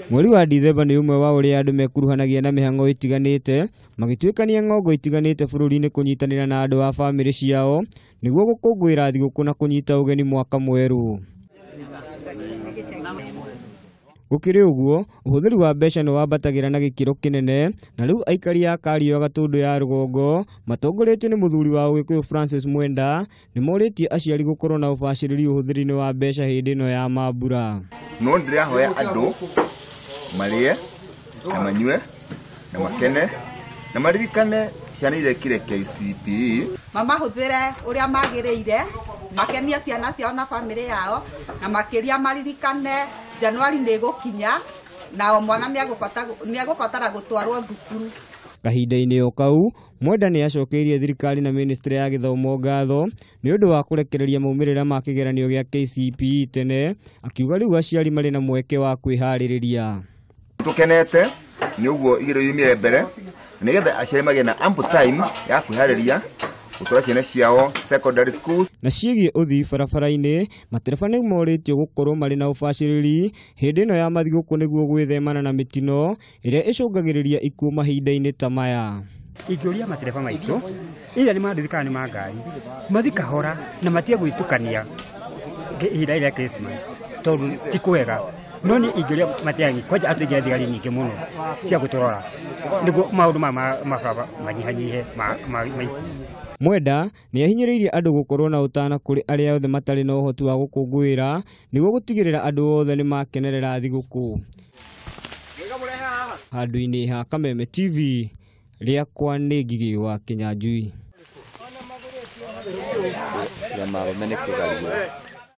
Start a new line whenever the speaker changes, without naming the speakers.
Mweri wa Dithemba nĩ ũmwe wa ũrĩa andũ mekuruhanagia na mĩhang'o ĩtiganĩte magĩtuĩkania ng'ongo itiganĩte bũrũri-inĩ kũnyitanĩra na andũ a bamĩrĩ ciao nĩguo gũkũngũĩra thigũkũ na kũnyita ũgeni mwaka mwerũ. Gũkĩrĩ ũguo, ũhũthĩri wa mbeca nĩ wambatagĩra na gĩkĩro kĩnene na rĩu aikari a Kario Gatũndũ ya rũgongo matongoretio nĩ mũthuri wa Ũgĩkũyũ Francis Mwenda nĩ morĩtie aciari gũkorwo na ũbacĩrĩri ũhũthĩri-inĩ wa mbeca hĩndĩ ĩno ya mambura.
No ndĩrahoya andũ marĩe na manyue na makene na maririkane ciana irekire KCPE.
Mamahũthĩre ũrĩa magĩrĩire, makenie ciana ciao na bamĩrĩ yao, na makĩria maririkane Januari nĩ ĩgũkinya na o mwana nĩ egũbatara gũtwarwo thukuru.
Kahinda-inĩ o kau, Mwenda nĩ acokeirie thirikari na ministry ya gĩthomo ngatho nĩ ũndũ wa kũrekereria maumĩrĩra ma kĩgeranio gĩa KCPE tene, akiuga rĩu aciari marĩ na mweke wa kwĩharĩrĩria.
Tukenete nĩ ũguo igerio yumire mbere nĩgetha aciari magĩe na ample time ya kwĩharĩria gũtwara ciana ciao secondary schools.
Na ciĩgiĩ ũthii barabara-inĩ, matereba nĩ morĩtio gũkorwo marĩ na ũbacĩrĩri hĩndĩ ĩno ya mathigũkũ nĩguo gwĩthemana na mĩtino ĩrĩa ĩcũngagĩrĩria ikuũ mahinda-inĩ ta maya.
Ingĩũria matereba maitũ ira nĩ ma nduthi kana nĩ ma ngari mathi kahora na matige gwĩtukania ihinda rĩrĩa Christmas tondũ ti kwega. No niĩ ingĩũria matiangi kwanja atũigĩre thigari nyingĩ mũno cia gũtũrora nĩguo maũndũ maya ma barabara manyihanyihe ma ikuũ.
Mwenda nĩ ahinyĩrĩirie andũ gũkorwo na ũtana kũrĩ arĩa othe matarĩ na ũhoti wa gũkũngũĩra nĩguo gũtigĩrĩra andũ othe nĩ makenerera thigũkũ. Handũ-inĩ ha Kameme TV, rĩakwa nĩ Ngigĩ wa Kĩnyanjui.
Kĩama arũme nĩ kĩgario.